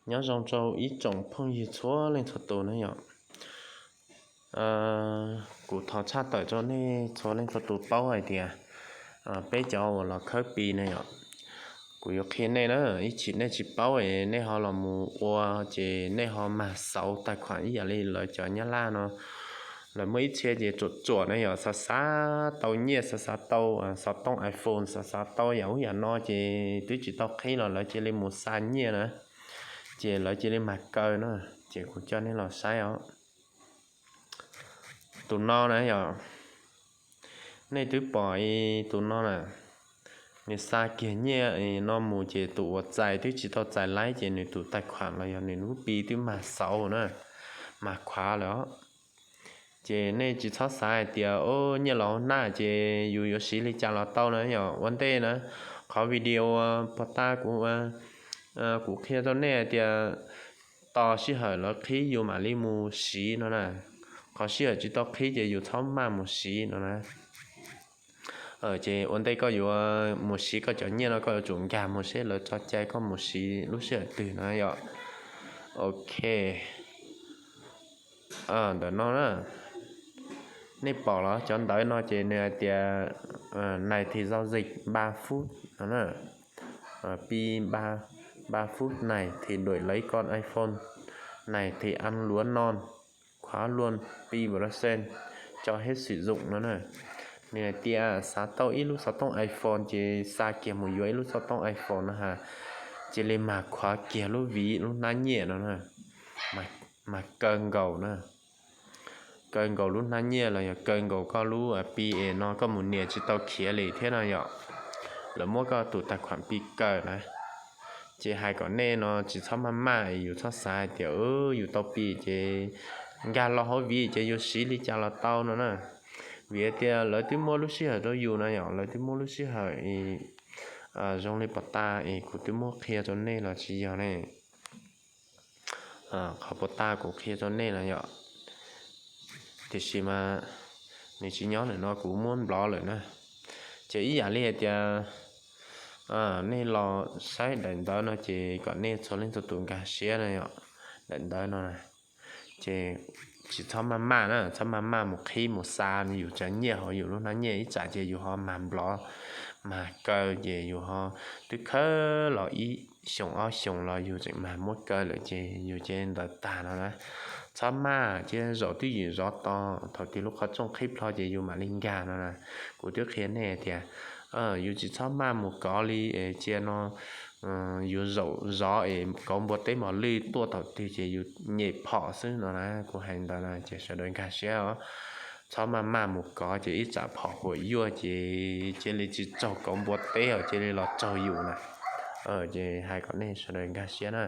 Nyob zoo rau ib tsoom phooj ywg txhua leej txhua tus na yom. Kuv thov tshaj tawm rau nej txhua leej txhua tus paub hais tias peb cov uas los khawb Pi na yom, kuv yuav qhia nej na, ib chim nej tsis paub es nej ho los mus ua ces nej ho mag xauv tais khuam ib yam li lawv cov Nyab Laj no. Lawv muaj ib txhia ces tsuam tsuam na yom, xav xav tau nyiaj, xav xav tau xov tooj iPhone, xav xav tau yam ub yam no ces twb tsis tau qhib los lawv cia li mus xa nyiaj na, ces lawv cia li mag kaw na. Ces kuv coj nej los saib os. Tus no na yom, nej twb pom tus no na, nws xa kiag nyiaj no mus ces tus uas txais twb tsis tau txais laib ces nws tus tais khuam los yog nws lub Pi twb mag xauv na, mag khuav lawm os. Ces nej tsis txhob xav hais tias nyiaj los hauv hnab ces yus yuav siv li cas los tau na yom. Ua ntej na, qhov video pog ta kuv, kuv qhia rau nej hais tias tos sij hawm lawv qhib yus mam li mus siv no na. Qhov sij hawm tsis tau qhib ces yus txhob maj mus siv no na. Ces ua ntej koj yuav mus siv koj cov nyiaj no koj yuav tsum nkag mus seb lawv tso cai koj mus siv lub sij hawm twg no yom. Ok, ntawm no na, nej pom los cov ntawv no ces nws hais tias này thì giao dịch ba phút no na, pi ba phút này thì đổi lấy con iPhone này thì ăn lúa non, khóa luôn pi percent cho hết sử dụng no na. Nws hais tias xav tau ib lub xov tooj iPhone ces xa kiag mus yuav ib lub xov tooj iPhone no ha, cia li mag khuav kiag lub vis lub hnab nyiaj no na, mag kaw nkaus na. Kaw nkaus lub hnab nyiaj los yog kaw nkaus koj lub Pi es no koj mus nias tsis tau khiav li thiab no yom. Lawv muab koj tus tais khuam Pi kaw na. Ces hais kom nej no tsis txhob maj maj, yus txhob xav hais tias yus tau Pi ces nkag los hauv vis ces yus siv li cas los tau no na. Vim hais tias lawv twb muab lub sij hawm rau yus no yom, lawv twb muab lub sij hawm es zoo li pov tas es kuv twb muab qhia rau nej los tsis yog ne. Qhov pov tas kuv qhia rau nej no yom, tiam sis mas nws tsis nyob ntawm no kuv muab nplov lawm na. Ces ib yam li hais tias nej los saib daim ntawv no ces kom nej txhua leej txhua tus nkag siab na yom. Daim ntawv no ces tsis txhob maj maj na, txhob maj maj mus qhib mus xa yus cov nyiaj hauv yus lub hnab nyiaj, ib tsam ces yus ho mag nplov mag kaw ces yus ho twb khawb los ib xyoos ob xyoos los yus tseem mag muab kaw lawm ces yus cia li ntawd tag no na. Txhob maj, cia zaum twj ywm zov tos thaum twg lub qhov rooj qhib plho ces yus mam li nkag no na. Kuv twb qhia nej tias yus tsis txhob maj mus kov li cia no, yus zaum zov es kauv npua teb mos lwj tuaj thaum twg ces yus nyem phom xwb no na. Kuv hais ntawd na ces sawv daws nkag siab os. Txhob maj maj mus kov ces ib tsam phom huam yuaj ces cia li tsis tsaug kauv npua teb os, cia li los tsaug yus na. Ces hais kom nej sawv daws nkag siab na.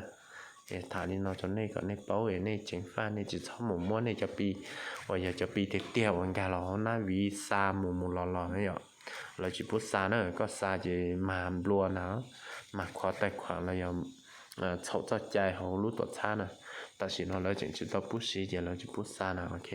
Es tham li no rau nej kom nej paub es nej ceev faj, nej tsis txhob mus muab nej cov Pi uas yog cov Pi tiag tiag uas nkag los hauv hnab vis xa mus mus los los na yom. Lawv tsis pub xa na, koj xa ces mag nplua na, mag khuav tais khuam los yog txhaum txoj cai hauv lub tuam txhab na. Tam sim no lawv tseem tsis tau pub siv ces lawv tsis pub xa na, ok.